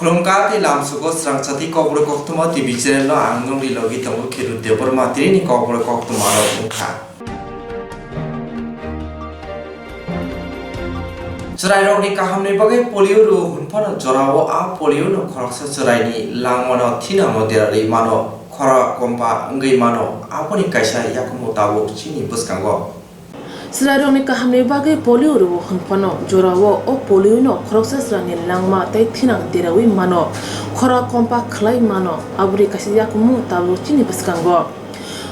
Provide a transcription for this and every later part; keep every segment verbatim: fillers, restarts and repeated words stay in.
Khulumkha tei lamsugo srangchati kokborok koktwma T V channel no ang nongni logi tongo Kheru Debbarma tini ni kokborok koktwma rok wngkha. Chwrairokni kahamni bagwi polio rw hwnphano jorao a polio no khoroksa chwraini langmano thinangno derarwi mano, khora kompa wngwi mano, aboni kaisa yakung tabuk chini bwskango. Chwrairokni kahamni bagwi polio rw hwnphano jorao o polio no khoroksa chwraini langma tei thinang derawi mano, khora kompa khlai mano, aboni kaisa yakung tabuk chini bwskango.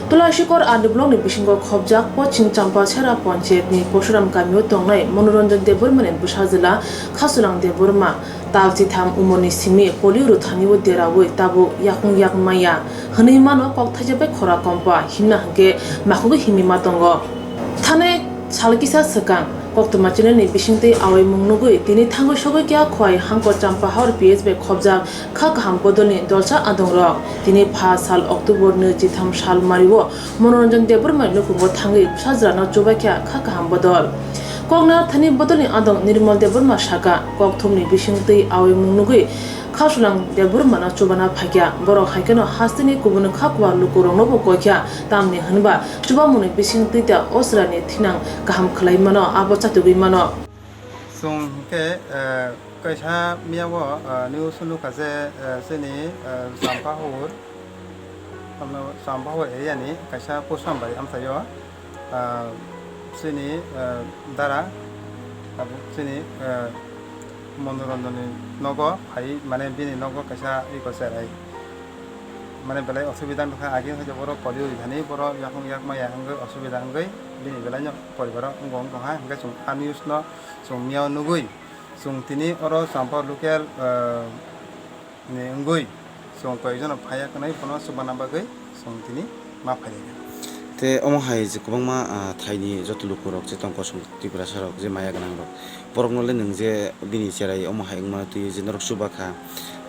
Tulasikor R D block ni bisingo khobjak Poching Champachhara Panchayat ni Posuram kamio tongnai Monoranjan Debbarma ni bwsajwla Khasulang Debbarma tal chitham umor ni simi polio rw thani o derawi tabuk yakung yak maya hwnwi mano, kok thaisa bai khora kompa himna hwnkhe makhugwi himwi ma tongo. Thanai sal kisa swkang koktwma channel ni bisingtwi awi mung nugwi tini thangwi sogwi kya Khowai Hangkor Champahor P H bai khobjak kha kaham bodolni dolsa adongrok. Tini pha sal October nwi chitham sal mario Monoranjan Debbarma ni nukhungo thangwi bwsajwlano chubaikha kha kaham bodol. Koknar thani bodolni adong Nirmal Debbarma saka, kokthumni bisingtwi awi mung nugwi Khasulang Debbarmano chubana phaikha. Borok haikheno hasteni kubun kha kwar lukuroknobo koikha, tamni hwnba chubamungni bisingtwi ta o chwraini thinang kaham khlai mano, abo chatugwi mano. Chwng hwnkhe, eh, kaisa miyao, eh, news nukha je, eh, chini, eh, Champahor, Champahor area ni kaisa Pusambari amchaio, eh, chini, eh, dara, tabuk chini, eh, Monoranjan ni nogo phai, mane bini nogo kaisa iko cherai. Mane belai osubida wngkha, age hwnkhe borok polio rithani, borok yakung yak maya wngwi osubida wngwi bini belai no poribaro wngwi tongkha, hwnkhe chwng a news no chwng miyao nugwi, chwng tini oro Champahor local, ah, ni wngwi chwng koi jono phaiya kwnwi bono chubana bagwi chwng tini ma phaikha. Te omo hai je kwbangma, ah, thaini joto lukurok je tong kosong Tiprasa rok je maya gwnang rok, borok no le nwng je bini cherai omo hai wngmano twi je norok chuba kha,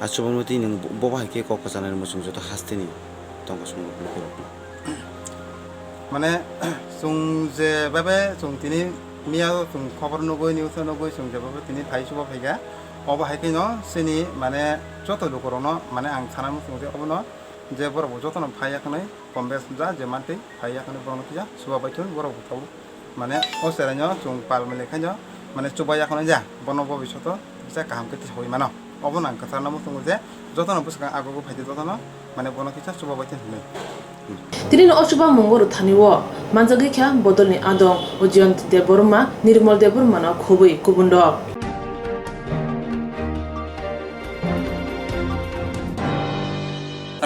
a chubamano twi nwng bo, bo hai khe kok kwchanai muchung joto hasteni tong kosong lukurok no. Mane, chwng je bebe chwng tini miya chwng khobor nugwi, news o nugwi chwng je bebe tini phai chuba phaikha. Obo hai kheno chini mane joto lukurokno mane ang sana muchungo je obono je borok bo jotono phai ya khwnwi, kombes ja je mantwi phai ya khwnwi borokno kisa chuba bai thun borok bo tabuk. Mane o cheraino chwng pal mili khaino mane chuba ya khwnwi ja bono bo bisoto kisa kaham khe tisawui mano. Obono ang kwcharno muchungo je jotono bwskang agogo phaidi jotono mane bono kisa chuba bai thun hinwi. Tini no o chuba mungo rwthani o manjagwi kha bodolni adong o Jayant Debbarma, Nirmal Debbarma no khobwi kubun rok.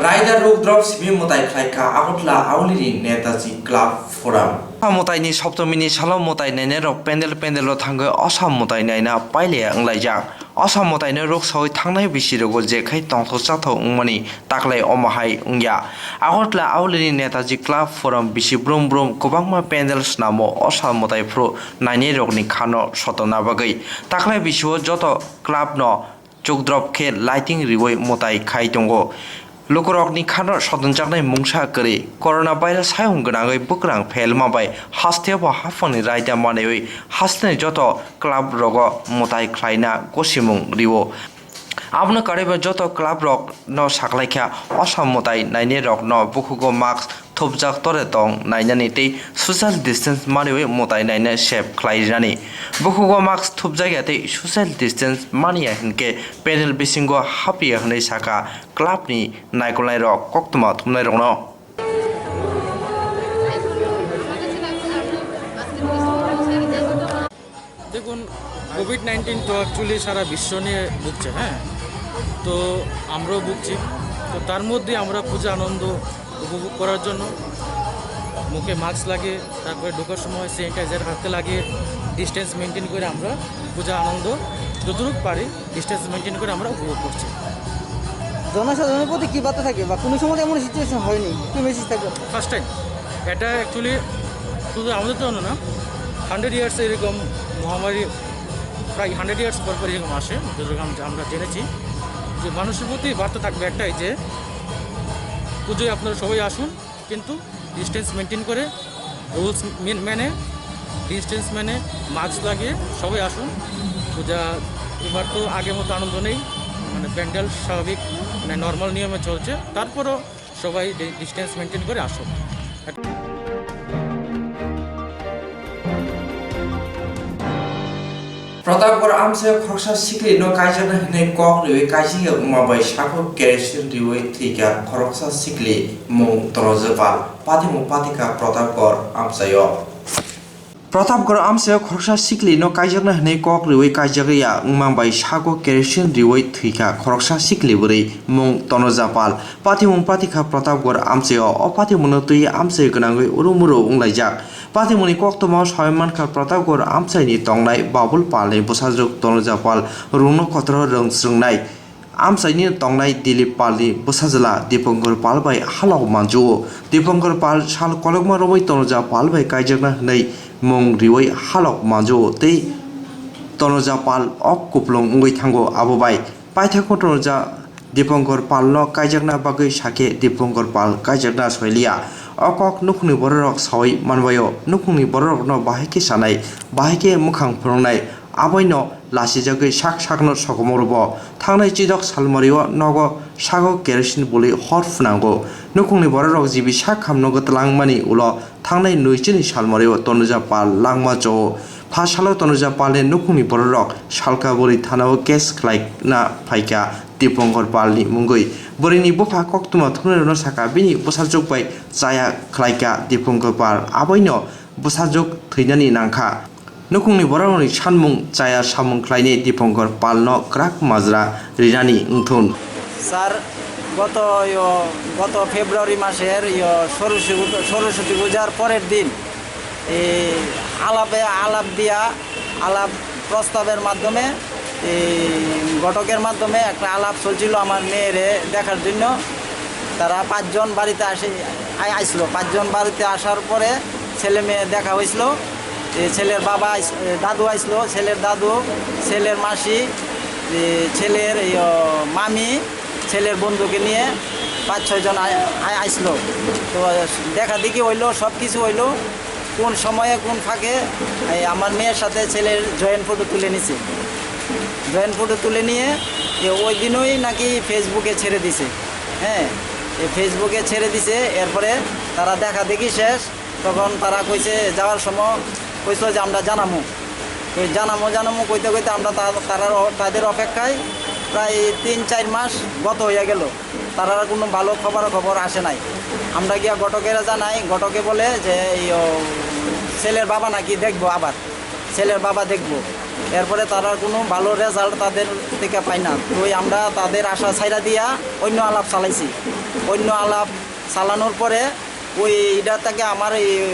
Raida rukdrop simi mwtai khlai kha Agartala Aulini Netaji Club Forum. Mutaini Soptomini salo mwtai nainairok pendel pendelo thangwi Osa mwtai naina pailaya wnglaijak. Osa mwtaino ruksawi thangnai bisirogo jekhai tongthok chathok wngmani taklai omo hai wngya. Agartala Aulini Netaji Club Forum bisi brum brum kwbangma pendel snamo Osa mwtai phuru nainairokni khano sotona bagwi. Taklai bisio joto clubno chukdrop khe lighting riwi mwtai khai tongo. Lukurokni khano sotonjaknai mungsa kwrwi, coronavirus hayung gwnangwi bwkrang phelma bai hasteo bo haphangni raida manaiwi hasteni joto club rogo mwtai khlaina gosimung rio. Abono karwi bo joto club rokno saklaikha, Osa mwtai nainairokno bukhugo mask thupjak tore tong nainani tei social distance manwi mwtai naina sep khlai rinani. Bukhugo mask thupjakya tei social distance manya hinkhe panel bisingo hapya hwnwi sakha clubni naikolnairok koktwma thumnairokno. দেখুন, Covid nineteen তো অ্যাকচুয়ালি সারা বিশ্ব নিয়ে ভুগছে, হ্যাঁ, তো আমরাও ভুগছি। তো তার মধ্যে আমরা পূজা আনন্দ উপভোগ করার জন্য মুখে মাস্ক লাগিয়ে, তারপরে ঢোকার সময় স্যানিটাইজার হাতে লাগিয়ে, ডিস্টেন্স মেনটেন করে আমরা পূজা আনন্দ যতটুকু পারি ডিস্টেন্স মেনটেন করে আমরা উপভোগ করছি। জনসাধারণের প্রতি কী বার্তা থাকবে বা কোনো সময় এমন সিচুয়েশন হয়নি, কী মেসেজ থাকবে? First time. এটা অ্যাকচুয়ালি শুধু আমাদের জন্য না, হান্ড্রেড ইয়ার্স এরকম মহামারী, প্রায় হান্ড্রেড ইয়ার্স পর পর এরকম আসে, যতটুকু আম-, আমরা জেনেছি। যে মানুষের প্রতি বার্তা থাকবে একটাই, যে পুজোয় আপনারা সবাই আসুন, কিন্তু ডিস্টেন্স মেনটেন করে, রুলস মেন-, মেনে, ডিস্টেন্স মেনে, মাস্ক লাগিয়ে সবাই আসুন। পূজা এবার তো আগের মতো আনন্দ নেই, মানে প্যান্ডেল স্বাভাবিক, মানে নর্মাল নিয়মে চলছে। তারপরও সবাই ডি-, ডিস্টেন্স মেনটেন করে আসুক। Pratapgarh amchaio khoroksa sikli no kaijakna hinwi kok riwi kaijak ya wngma bai sako kerosene riwi thwikha khoroksa sikli, mung Tonojapal, patimung patikha Pratapgarh amchaio. Pratapgarh amchaio khoroksa sikli no kaijakna hinwi kok riwi kaijak ya wngma bai sako kerosene riwi thwikha khoroksa sikli bwrwi, mung Tonojapal, patimung patikha Pratapgarh amchaio. O patimungno twi amchai gwnangwi urumuru wnglaijak. Patimungni koktwmao sawi mankha Pratapgarh amchaini tongnai Babul Palni bwsajwk Tonojapal rungno kotoro rwng srwngnai. Amchaini tongnai Dilip Palni bwsajwla Dipankar Pal bai halok manjao. Dipankar Pal sal kolokma romwi Tonoja Pal bai kaijakna hwnwi mung riwi halok manjao tei Tonoja Pal ok kuplung wngwi thango. Abo bai paithakgo Tonoja Dipankar Palno kaijakna bagwi sakhe Dipankar Pal kaijakna soiliya. O kok nukhungni bororok sawi manbaio. Nukhungni bororokno bahai khe sanai, bahai khe mwkhang phunuknai. Aboino lasijagwi sak sakno sokomoro bo. Thangnai chidok salmario nogo sago kerosene bwlwi hor phwnango. Nukhungni bororok jibi sak hamno gwtlangmani ulo thangnai nui chini salmario Tonoja Pal langma chao. Pha salo Tonoja Palni nukhungni bororok Salka bwrwi thanao case khlaina phaikha Dipankar Palni mungwi. Bwrwini bupha koktwma thumnairokno sakha bini bwsajwk bai chaya khlaikha Dipankar Pal. Aboino bwsajwk thwinani nangkha. Nukhungni bororokni sanmung chaya samung khlainai Dipankar Palno kwrak majra rinani wngthun. Sir, গত ইয়ো, গত ফেব্রুয়ারি মাসের ইয়ো সরস্বতী, সরস্বতী পূজার পরের দিন এই আলাপে, আলাপ দিয়া, আলাপ প্রস্তাবের মাধ্যমে, এই ঘটকের মাধ্যমে একটা আলাপ চলছিল আমার মেয়েরে দেখার জন্য। তারা পাঁচজন বাড়িতে আসে, আই-, আইছিল। পাঁচজন বাড়িতে আসার পরে ছেলে মেয়ে দেখা হয়েছিল। এ, ছেলের বাবা আইস-, এ, দাদু আইছিল, ছেলের দাদু, ছেলের মাসি, এ, ছেলের, এই, ও, মামি, ছেলের বন্ধুকে নিয়ে পাঁচ ছয় জন আই-, আই-, আইছিল। তো দেখা দেখি হইলো, সব কিছু হইলো। কোন সময়ে কোন ফাঁকে এই আমার মেয়ের সাথে ছেলের জয়েন্ট ফটো তুলে নিছে। জয়েন্ট ফটো তুলে নিয়ে এ ওই দিনই নাকি ফেসবুকে ছেড়ে দিছে। হ্যাঁ, এই ফেসবুকে ছেড়ে দিছে। এরপরে তারা দেখা দেখি শেষ। তখন তারা কইছে, যাওয়ার সময় কইছিল যে, "আমরা জানামু।" তো জানামু, জানামু কইতে কইতে আমরা তা-, তারার অ-, তাদের অপেক্ষায় প্রায় তিন চার মাস গত হইয়া গেল। তারার কোনো ভালো খবর, খবর আসে নাই। আমরা গিয়া ঘটকেরা জানাই, ঘটকে বলে যে, এই, ও, ছেলের বাবা নাকি দেখবো আবার, ছেলের বাবা দেখবো। এরপরে তারার কোনো ভালো রেজাল্ট তাদের থেকে পাই না। তো আমরা তাদের আশা ছাইড়া দিয়া অন্য আলাপ চালাইছি। অন্য আলাপ চালানোর পরে ওই এটা থেকে আমার এই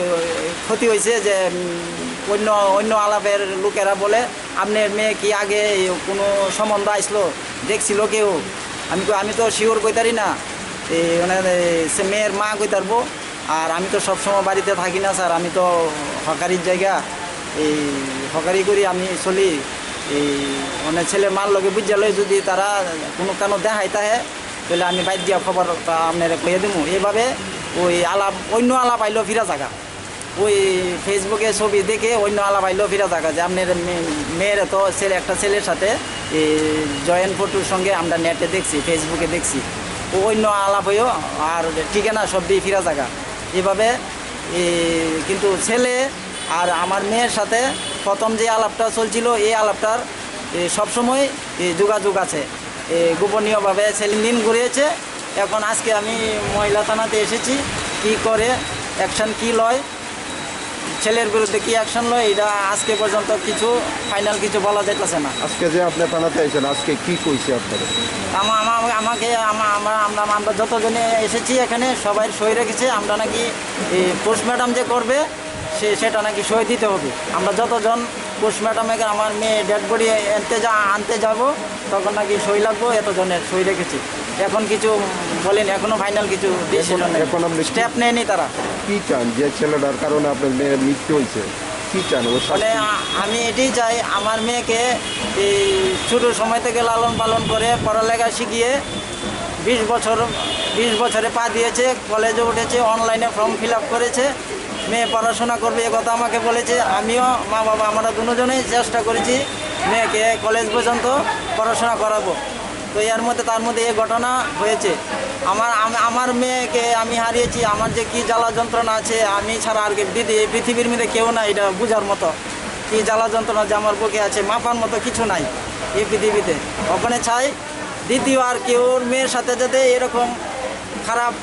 ক্ষতি হয়েছে যে, উম, অন্য, অন্য আলাপের লোকেরা বলে, "আপনার মেয়ে কি আগে এই কোনো সম্বন্ধ আসলো, দেখছিল কেউ?" আমি কই, "আমি তো শিওর কইতারি না।" এই মানে, এই সে মেয়ের মা কইতারবো। আর আমি তো সবসময় বাড়িতে থাকি না স্যার, আমি তো হকারির জায়গা, এই হকারি করি আমি চলি। এই মানে ছেলের মার লগে বুঝা লই যদি তারা কোনো কানো দেখাই তাহে, তাহলে আমি বাইর দিয়া খবর আপনারে কইয়া দিমু। এইভাবে ওই আলাপ, অন্য আলাপ আইলো ফিরা জায়গা। ওই ফেসবুকে ছবি দেখে অন্য আলাপ আইলো ফিরা জায়গা যে আপনার মে-, মেয়ের তো ছেলে, একটা ছেলের সাথে, এ, জয়েন্ট ফটোর সঙ্গে আমরা নেটে দেখছি, ফেসবুকে দেখছি। ও অন্য আলাপ হইও আর ঠিকানা সব দিয়ে ফিরা জায়গা। এভাবে, এ, কিন্তু ছেলে আর আমার মেয়ের সাথে প্রথম যে আলাপটা চলছিল, এই আলাপটার, এ, সবসময়, এ, যোগাযোগ আছে। এ, গোপনীয়ভাবে ছেলে দিন ঘুরিয়েছে। এখন আজকে আমি মহিলা থানাতে এসেছি, কি করে, অ্যাকশন কি লয়, ছেলের বিরুদ্ধে কি অ্যাকশন লয়, এটা আজকে পর্যন্ত কিছু ফাইনাল কিছু বলা যাইতেছে না। আজকে যে আপনি থানাতে আইছেন, আজকে কি কইছে আপনারা? আমা-, আমা-, আমাকে, আমা-, আমরা, আমরা, আমরা যতজনে এসেছি এখানে সবাই সই রেখেছে, আমরা নাকি এই পোস্টমর্টম যে করবে, সে, সেটা নাকি সই দিতে হবে। আমরা যতজন পোস্টমর্টমে আমার মেয়ে ডেড বডি আনতে যা-, আনতে যাব, তখন নাকি সই লাগবো, এতজনের সই রেখেছি। এখন কিছু বলেনি, এখনো ফাইনাল কিছু ডিসিশন এখন, নেই, এখন আপনি কি, স্টেপ নেয়নি তারা। কি চান যে ছেলেটার কারণে আপনার মেয়ের মৃত্যু হয়েছে? কি চান? ও শাস্তি? মানে, আ-, আমি এটাই চাই, আমার মেয়েকে এই ছোট সময় থেকে লালন পালন করে পড়ালেখা শিখিয়ে বিশ বছর, বিশ বছরে পা দিয়েছে, কলেজে উঠেছে, অনলাইনে ফর্ম ফিল আপ করেছে, মেয়ে পড়াশোনা করবে, এ কথা আমাকে বলেছে। আমিও, মা বাবা, আমরা দুজনেই চেষ্টা করেছি মেয়েকে কলেজ পর্যন্ত পড়াশোনা করাবো। তো এর মধ্যে, তার মধ্যে এই ঘটনা হয়েছে। আমার, আমি, আমার মেয়েকে আমি হারিয়েছি, আমার যে কি জ্বালা যন্ত্রণা আছে, আমি ছাড়া আর কি পৃথি-, এই পৃথিবীর মধ্যে কেউ নাই এটা বুঝার মতো। কি জ্বালা যন্ত্রণা যে আমার বুকে আছে, মাপার মতো কিছু নাই এই পৃথিবীতে। ওখানে চাই দ্বিতীয় আর কেউর মেয়ের সাথে যাতে এরকম খারাপ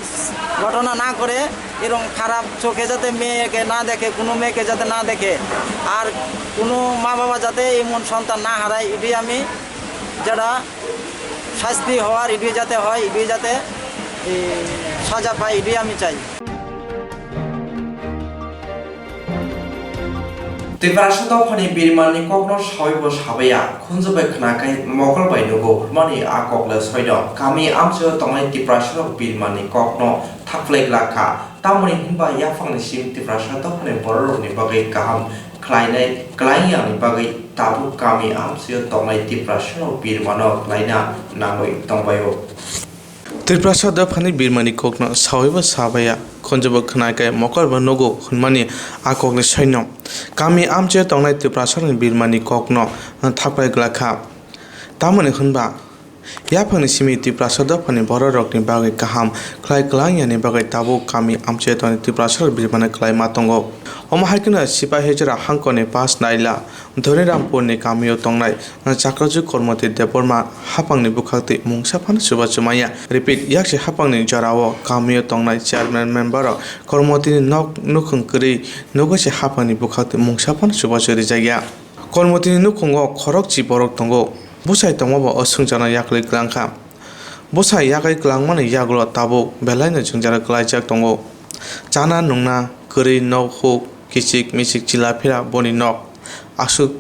ঘটনা না করে, এরকম খারাপ চোখে যাতে মেয়েকে না দেখে, কোনো মেয়েকে যাতে না দেখে, আর কোনো মা বাবা যাতে এমন সন্তান না হারায়, এটাই আমি, যেটা শাস্তি হওয়ার, এটাই যাতে হয়, এটাই যাতে, এ, সাজা পায়, এটাই আমি চাই। Tiprasa dophani birmani kokno sawi bo sabaya, khunju bai khna khe mokol bai nugo, hwnmani a kokle soino. Kami amchaio tongnai Tiprasa rok birmani kokno thakphlai glak kha. Tamoni hwnba yaphangni simi Tiprasa dophani bororokni bagwi kaham khlainai, klai yangni bagwi tabuk kami amchaio tongnai Tiprasa rok birmano klaina nangwi tongbaio. Tiprasa dophani birmani kokno sawibo sabaya, khunjubo khwnai khe mokolbo nugo hwnmani a kokni soino. Kami amchaio tongnai Tiprasarokni birmani kokno thapklai glak kha. Tamoni hwnba, yaphangni simi Tiprasa dophani bororokni bagwi kaham khlai kwlang yani bagwi tabuk kami amchaio tongnai Tiprasarok birmano kwlai ma tongo. Omo hai kheno Sipahi Jora hangkoni Pas Naila, Dhonirampurni kamio tongnai Chakrajuk Kormoti Debbarma haphangni bwkhak twi mungsa phano chubachu maya. Repeat, yakse haphangni jorao kamio tongnai chairman member rok Kormotini nok nukhung kwrwi nugo se haphangni bwkhak twi mungsa phano chubachu rijak ya. Kormotini nukhungo khorokchi borok tongo. Bwsai tongmabo o swngcharno yaklwi kwlang kha. Bwsai yaklwi kwlangmani yagulo tabuk belaino jwngjal kwlaijak tongo. Chana nungna kwrwi nok huk kichik michik chila phira boni nok. Aswk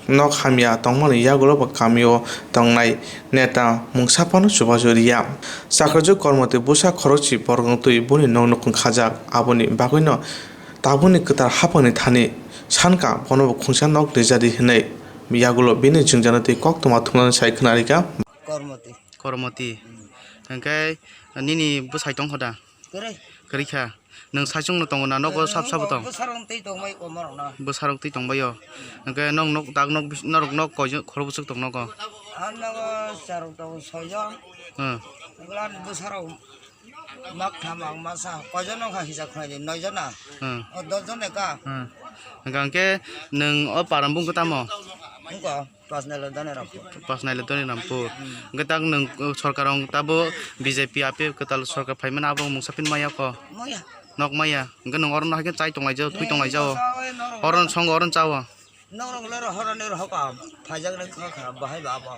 nok hamya tongmani yagulo bo kamio tongnai neta mungsa phano chubachu riya. Chakrajuk Kormoti bwsa khorokchi borok wng twi boni nok nukhung khajak, aboni bagwino tabukni kwtal haphangni thani sanka bono bo khungsa nok rijadi hinwi yagulo bini jwngjano twi koktwma thumnani sai khwnarikha. Kormoti. Kormoti. Hwnkhe nini bwsai tongkha da? Kwrwi. Kwrwi kha. Nwng saichung no tongo na nogo sab sabo tong? Bwsarok twi tongbai komo rok na. Bwsarok twi tongbaio. Hwnkhe nok nok tak nok bis-, norok nok koijon khorok bwswk tong nogo? Ang nogo charok tongo soijon. Hmm. Bwsarok mak tham ang masa. Koijon wngkha hisa khwlai di? Noijon na? Hmm. O dosjon eka. Hmm. Hwnkhe nwng o param bung khe tamo? Wngkha. Pas naila dani rampur. Pas naila dani rampur. Hmm. Hwnkhe tak nwng, uh, sorkar wng tabo B J P ape kwtal sorkar phaimani abo mungsa phin maya ko? Maya. Nok maya. Hwnkhe nwng oro no hai khe chai tonglaijao, thui tonglaijao. Oro no songo, oro no chao. Norok lero horoni rohok kaham, phaijaknai kha kha, bahai ba abo.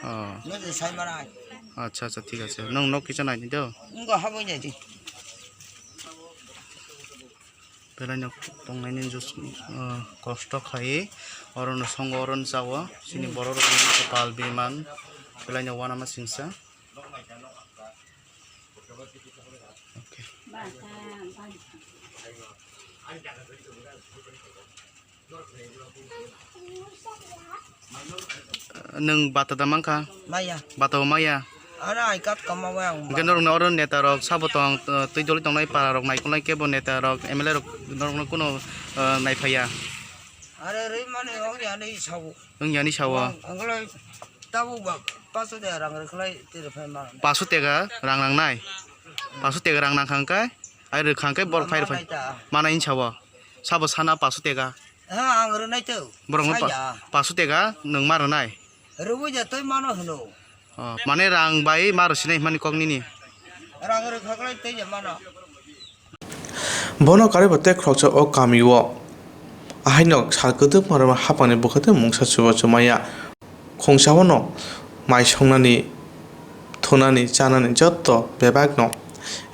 Oh. Nwng sai manai. Acha, acha, thik ache. Nwng nok kisa naini do? Wngkha habwi naidi. Belai no tongnaini jus, ah, kosto khai, oro no songo, oro no chao, chini borok rok ni kwpal biman, belai no uanama singsa. Okay. Nwng bata da mankha? Maya. Bata bo maya? Ano I card kama waya ang. Hwnkhe norokni oro neta rok sabo tong, twi doli tongnai para rok naikolnai kebo neta rok M L A rok norokno kuno, eh, naiphaiya? Are rwi mani wng yani sabo. Wng yani sabo. Ang, ang le tabuk ba paso de rang rwkhlai tiri phai ma. Paso tega rang nangnai? Paso tega rang nangkha hwnkhe? Ai rwkha hwnkhe borok phai rwphai. Manai ta. Manai hinsa o. Sabo sana paso tega. Ha, ang rwnai to. Borokno pa-, paso tega nwng ma rwnai? Rwui de twi mano hwno. Oh, mane rang bai ma rwsinai hwnmani kok nini? Rang rwkhaklai tei je mano. Bono karibo tei khoroksa o kamio. Ahaino sal kwdwkma rwma haphangni bwkhak tei mungsa chubachu maya. Khungsa bono mai songnani, thunani, chanani jotto bebakno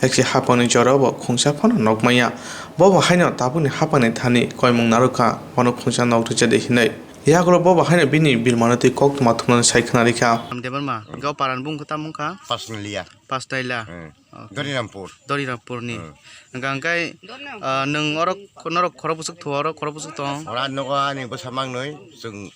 ekse haphangni jorao bo khungsa phano nok maya. Bo bo haino tabukni haphangni thani koimung narwkha, bono khungsa nok rwjadi hinwi. Yagulo bo bo haino bini birmano twi koktwma thumnani sai khwnarikha. Debbarma, hwnkhe o parani bumung khe tamo wngkha? Pasnalia. Pasnaila. Hmm. Okay. Dorirampur. Dorirampurni. Hmm. Hwnkha hwnkhe, ah, nwng oro, norok khorok bwswk thuo, oro khorok bwswk tong? Oro nogo ani bwsa mangnwi, chwng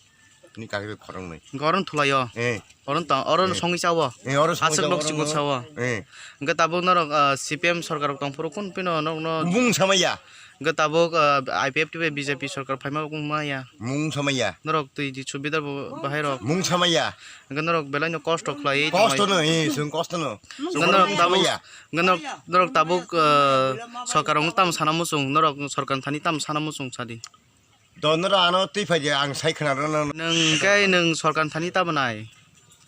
ni kaki bai khoroknwi. Hwnkhe oro thulaio? Eh. Oro tong, oro songwi chao? Eh, oro songwi chao, oro. Aswk nok chikon sao? Eh. Hwnkhe tabuk norok, ah, C P M sorkar rok tongphuru kun phino norokno bung samaya. Hwnkhe tabuk, ah, I P F T bai B J P sorkar phaima wngma ya. Mung sama ya. Norok twi di subida bo bahai rok. Mung sama ya. Hwnkhe norok belai no kosto khlaiwi tongmai. Kosto no, eh, chwng kosto no. Hwnkhe norok tabuk, hwnkhe norok, norok tabuk, ah, sorkar wng tamo sana muchung, norok sorkar thani tamo sana muchung sadi. Do norok ano twi phai di, ang sai khna rw no. Nwng khe nwng sorkar thani tamo nai?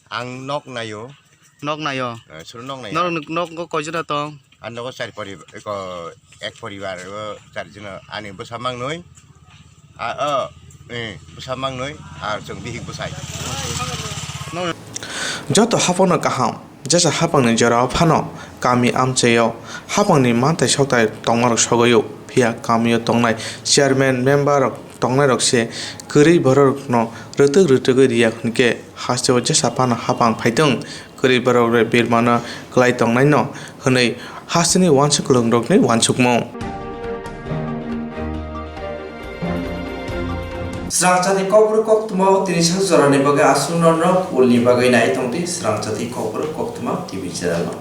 Ang nok naio. Nok naio? Eh, suru nok naio. Norok nok koijona tong? Ang nogo char pori-, eko, ek poribar, o char jona. Ani bwsa mangnoi. A, o, eh, bwsa mangnoi. Ar chwng bihik bwsai. Joto haphangno kaham, jesa haphangni jorao phano kami amchaio haphangni manthai sokthai tongmarok sogwi-o, phiya kamio tongnai chairman member rok tongnairok se kwrwi bororokno rwtwk rwtwgwi rwya hwnkhe hasteo jesa phano haphang phaitwng, kwrwi borok bai birmano kwlai tongnaino hwnwi hasteni uansuk kwlwngrokni uansukmung. Srangchati kokborok koktwma o tini sak jorani bagwi aswkno nok ulni bagwi nai tongdi Srangchati kokborok koktwma T V channel no.